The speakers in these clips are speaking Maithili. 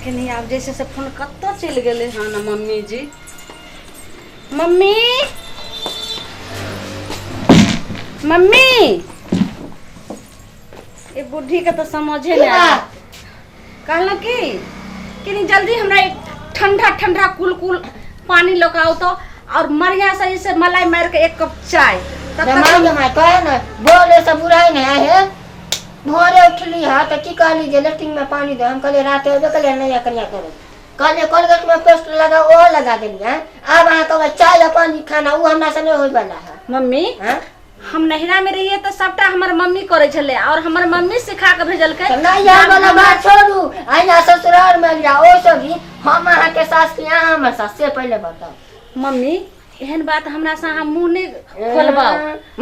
कनी आब जे छै से फोन कतऽ चलि गेलै हन मम्मी जी। मम्मी, मम्मी, ए बुढ़ी के तऽ समझे नहि आबै। कहलहुँ कि कनी जल्दी हमरा एक ठंडा ठंडा कुल कुल पानी लऽ कऽ आउ तऽ, और मरिया से जैसे मलाई मारि के एक कप चाय तब तक। जमाई जमाई कहे ने बोले से बुराई नहीं है। भोरे उठली है तो की कहली जे लेट्रिन में पानी दे। हम कहलिए रात अबे कहलिए नहीं कनिया करो। कहलिए कोलगेट में पेस्ट लगा ओ लगा देली है। आब अहाँ कहबै चाय आ पानी खाना ओ हमरा से नहीं होय वाला है। मम्मी हाँ? हम नहिरा में रहिए तऽ सबटा हमर मम्मी करै छलै और हमर मम्मी सिखा के भेजलकै। तऽ नहीं यार वाला बात छोड़ू, आइना ससुराल में लिया ओ सब भी हम अहाँ के सास की अहाँ हमर सास से पहले बताओ। मम्मी एहन बात हमरा से अहाँ मुंह नहीं खोलबाउ।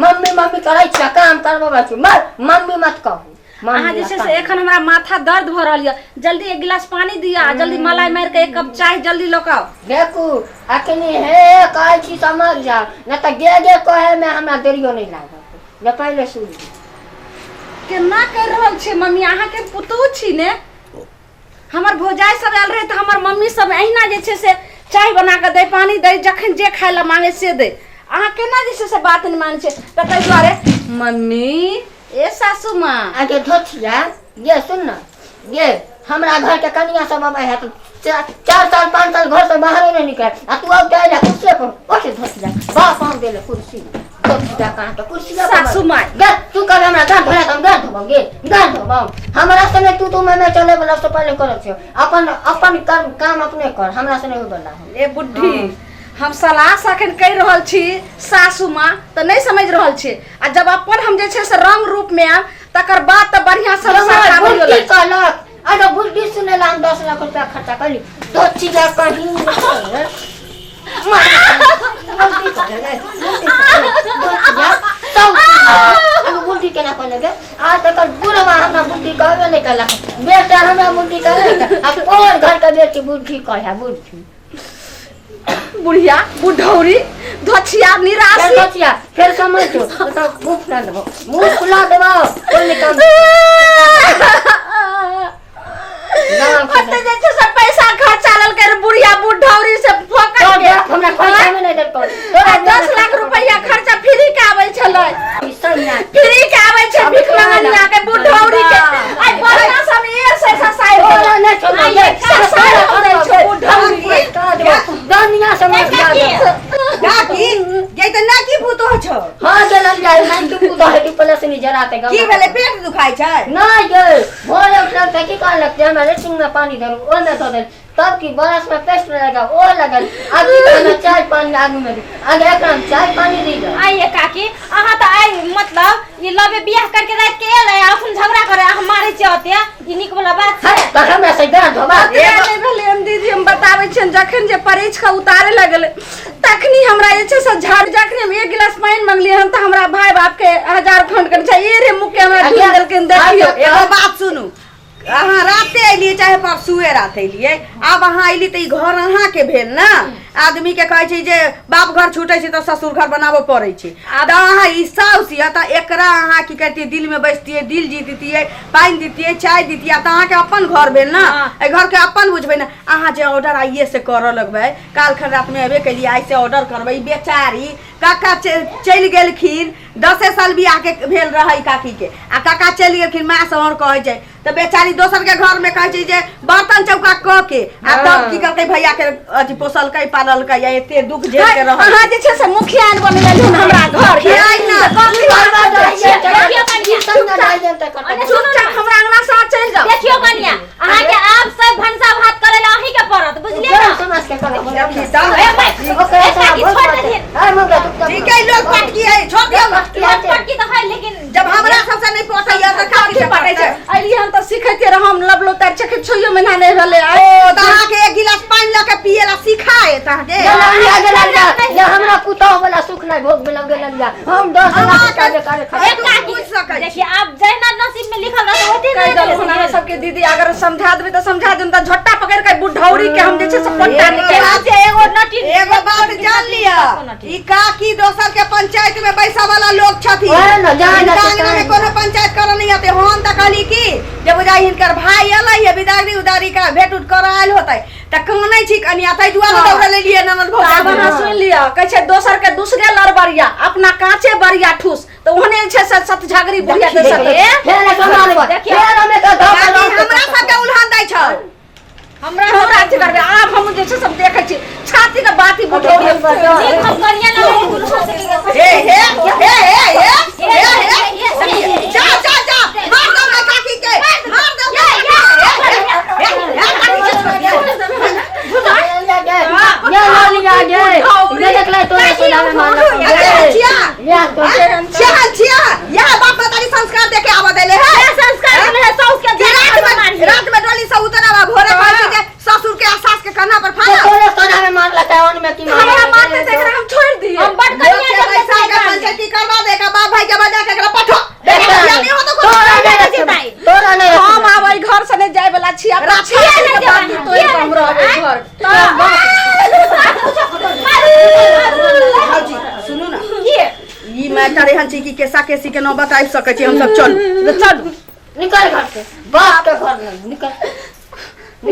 मम्मी मम्मी करै छियै काम करबो छी मम्मी मत कहू। अहाँ जे छै से एखन हमरा माथा दर्द भऽ रहल यऽ, जल्दी एक गिलास पानी दिअ आ जल्दी मलाई मारि कऽ एक कप चाय जल्दी लऽ कऽ आउ। देखू अखनी हे कहै छी समझ जाउ, नहि तऽ गे गे कहै में हमरा देरियो नहीं लागत, जे पहिले सुन लिअ। केना करि रहल छियै मम्मी, अहाँके पुतोहु छी ने। हमर भौजाइ सब आयल रहै तऽ हमर मम्मी सब अहिना जे छै से चाय बना कऽ दै, पानी दै, जखन जे खाय लए मांगे से दै। अहाँ केना जे छै से बात नहि मानै छियै तऽ ताहि दुआरे मम्मी ए सासू माँ। आगे धोथिया ये सुन ना, ये हमरा घर के कनिया सब अबै है तऽ 4 साल 5 साल घर से बाहर नहीं निकले, आ तू अब जाए कुर्सी पर उठ धोथिया बाप हम देले कुर्सी धोथिया कहाँ तो कुर्सी पर सासू माँ। गे तू कर हमरा गाँठ धोला तऽ हम गाँठ धोबौ, गे गाँठ धोबौ। हमरा से नहीं तू तू मैं मैं चले वाला से पहले करै छियौ, अपन अपन कर्म काम अपने कर, हमरा से नहीं होय वाला है। ए बुढ़ी हम सलाह से अखन कहि रहल छी सासू माँ तऽ नहि समझि रहल छी, आ जब अपन हम जे छै से रंग रूप में आयब तकर बाद तऽ बढ़िया सब जमाई बुद्धि कहलक, अरे बुद्धि सुने ला हम 10 लाख रुपया खर्चा कैली धोती जा कहीं बुद्धि केना कहलक आज तक बुढ़वा हमरा बुद्धि कहबे नहीं कलक, बेटा हमरा बुद्धि कहबे नहीं कलक, आ कोन घर के बेटी बुद्धि कहे बुद्धि। बुढ़िया बुढ़ौरी धोछिया निराशी फेर धोछिया फेर समझ जो तो मुंह फुला देबो, मुंह फुला देबो कोई नहीं काम। ओते जे छै से पैसा खर्चा लेलकै रे बुढ़िया बुढ़ौरी से फोकट तो के। देख, हमरा पैसा में नहीं देलको। तोरा 10 लाख रुपया खर्चा फ्री के आबै छलै, फ्री के आबै छै अब भीख तोरा मंगनिया के बुढ़ौरी के। आइ बढ़िया सब एक से ससाई हो तोरा नहीं छोड़ो, आइ ये एक ससाई हो जाइ छै बुढ़ौरी। दुनिया समझ जा। काकी गे तऽ ना की भूत हो छौ? हाँ गेल जाय मैं तू कुदा है प्लस नहीं जराते की भेलै पेट दुखाइ छै? नहीं गे भोरे उठल तऽ की कहलक जे हमरा लेट्रिन में पानी धरू, ओ में धऽ देल, तब की बरस में पेस्ट लगा ओ लगल, अब की कहना चाय पानी आगू में दी, आगे एकरा में चाय पानी दी गए। आइए काकी अहाँ तऽ आइ मतलब ई लबे बियाह करके रात के एलै आ अखन झगड़ा करे अहाँ मारै छियै ओते, ई नीक वाला बात छै? है, तऽ हमरा से गाँठ धोबा। ओतबे नहि भेलै हम दीदी, हम बताबै छियनि जखन जे परिछ के उतारे लगलै तखनी हमरा जे छै से झाड़, जखनी हम एक गिलास पानि मंगलियै हन तऽ हमरा भाय बाप के हजार फोन करै छै, ए रे मुँह के हमरा ढूंढ देलखिन। देखियौ एगो बात सुनू, अहाँ राते अयलियै चाहे परसुए रात अयलियै, आब अहाँ अयली तऽ ई घर अहाँके भेल ने। आदमी के कहै छै जे बाप घर छूटै छै तऽ ससुर घर बनाबऽ पड़ै छै। तऽ अहाँ ई साउस यऽ तऽ एकरा अहाँ की करितियै, दिल में बैसतियै, दिल जीततियै, पानि दितियै, चाय दितियै, आब तऽ अहाँके अपन घर भेल ने, एहि घरके अपन बुझबै ने। अहाँ जे ऑर्डर आइए से करऽ लगबै, काल्हि रातमे अयबे केलियै आइ से ऑर्डर करबै, ई बेचारी काका चलि गेलखिन, 10 साल बियाह के भेल रहै काकी के, आ काका चलि गेलखिन, माँ सब आओर कहै छै तऽ बेचारी दोसर के घर में कहै छै जे बर्तन चौका कऽ के आ तब की करतै भैया के अथी पोसलकै पाललकै आ एते दुख झेल के रहल। अहाँ जे छै से मुखिया बनि गेलियै हमरा घर के। मुखिया ना। देखियौ कनिया। चुपचाप हमरा अंगना से चलि जाउ। देखियौ कनिया अहाँके आब सब भनसा भात करे ला अहीं के पड़त, बुझलियै ना? समझ के करो। देखी तऽ। ए भाई, ए काकी छोड़ देथिन। ठीक है लोग पटकी है छोड़ दियौ। पटकी तऽ है लेकिन जब हमरा सबसे नहीं पटैया तऽ काकी कथी से पटै छै? पटतै? अलियै हम तऽ सिखैते रह, हम लबलो तार छै 6 महीना नहि भेलै। ओ तऽ अहाँके एक गिलास पानि पानि लऽ के पिए ला सिखाएत अहाँके। गेललिया गेललिया ये हमरा पुतोह वाला सुख नहीं भोग मिलल गेललिया हम 10 लाख रुपया बेकार खा एक बुझ सकै छी। देखिए आप जहिना नसीब में लिखल रहत ओते कहि देलहुँ अहाँ सबके दीदी, अगर समझा देबै तऽ समझा देब, तऽ झट्टा पकड़ि के बुढ़ौरी के हम जे छै से पट्टा एगो निकालि बात- एगो नटी एगो बात जान लिअ, ई काकी दोसर के पंचायत में बैसा वाला लोग छथिन। ओहे न, जाय न हिनका तऽ अंगना में ताहि। कोनो पंचायत करऽ नहीं आते। हम तऽ कहली कि जे बुझाइ हिनकर भाई एलै हे, बिदागरी उदारी का भेंट उठ करऽ आयल होतै, तऽ कानै छी कनिया, ताहि दुआरे दौड़ल एलियै ननद तऽ आब भौजाइ। अहाँ सुनि लिअ, कहै छै दोसर के दूसरे लड़बड़िया, अपना काँचे बरिया ठूस, तऽ ओहने जे छै से सतझगरी बुढ़िया के सत फेर एकरा मारबै, फेर हम एकरा धऽ कऽ काकी लौट हमरा सबके उल्हन दै छौ। हमरा हमरा अथी करबै। आब हम जे छै सब देखै छी छाती के बाती बुढ़ौरी। ठीक हम कनिया ना रही दुल्हा से हे हे हे हे हे हे हे, जा जा जा, मार दो रे काकी के, मार दो हे हे हे काकी के। ये ललिया गे, ये देखले तोरे सोना में मारलक। अरे छिया या तो छिया छिया, यह बाप महतारी संस्कार देके आवा देले है। संस्कार में है साउस के कि रात में डोली से उतरावा, भोरे कहै छै जे ससुर के आ सास के कन्हा पर तो फाना। तोरे सोना में मारलक है ओन में की हमरा मारते तऽ एकरा हम छोड़ि दियै। हम बड़ लोग कनिया के जब पैसा के पंचायती करवा दे के बाप भाई के बजा के एकरा पठो। तोरा नहीं हो तो नहीं रखबै, तोरा नहीं हम रखबै। आब एहि घर से नहि जाय वाला छी। अपना राखी छाती नहि के बाती जेबै, तोड़ि कऽ हम रहबै घर। भौजी सुनू ना, ई मैटर एहन छै कि केसा केसी के नौबत आबि सकै छै। हमसब चलू। चलू। निकल घर से, बाप के घर नहीं, निकल।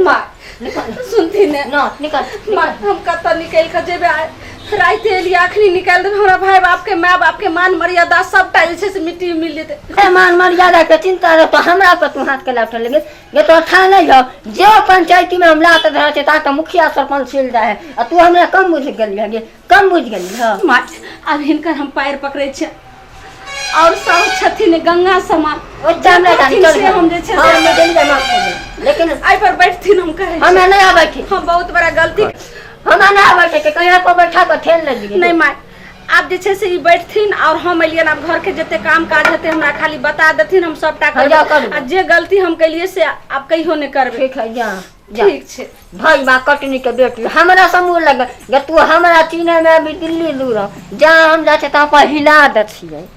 माँ निकल। सुनथिन ने। न निकल। माँ हम कतऽ निकलि कऽ जेबै? आइ राति एलियै, अखनी निकालि देबै हमरा भाय बाप के, माय बाप के मान मर्यादा सबटा जे छै से मिट्टी में मिल जेतै। ए मान मर्यादा के चिंता रह तो हमरा पर तू हाथ के लाउठे लगे ये तो अच्छा नहीं हो। जो पंचायती में हम लात धरा छे ता मुखिया सरपंच छिल जाए है आ तू हमरा कम बुझ गेली है गे, कम बुझ गेली है। माँ आब हिनकर हम पैर पकड़ै छियै और सब छथिन गंगा समान। ओते हमरा जान चल से हम जे छै हां हम गेली माफ कर दे, लेकिन एहि पर बैठथिन हम कहै छी। हमें नहीं आबै छै। हम बहुत बड़ा गलती हमरा नहीं आबै छै कि कहीं पर बैठा के ठेल ले दिए। नहीं माय, आब जे छै से ई बैठथिन और हम एलियन। आब घर के जते काम काज हेतै हमरा खाली बता देथिन, हम सबटा हाँ, जा करबै। करबै। आ जे गलती हम केलियै से आब कहियो नहि करबै। ठीक है, जा जा। ठीक छै। भाई बा कटनी के बेटी हमरा समूह लग गे, तू हमरा चिन्है में अभी दिल्ली दूर हो, जहाँ हम जाइ छियै तहाँ पर हिला दै छियै।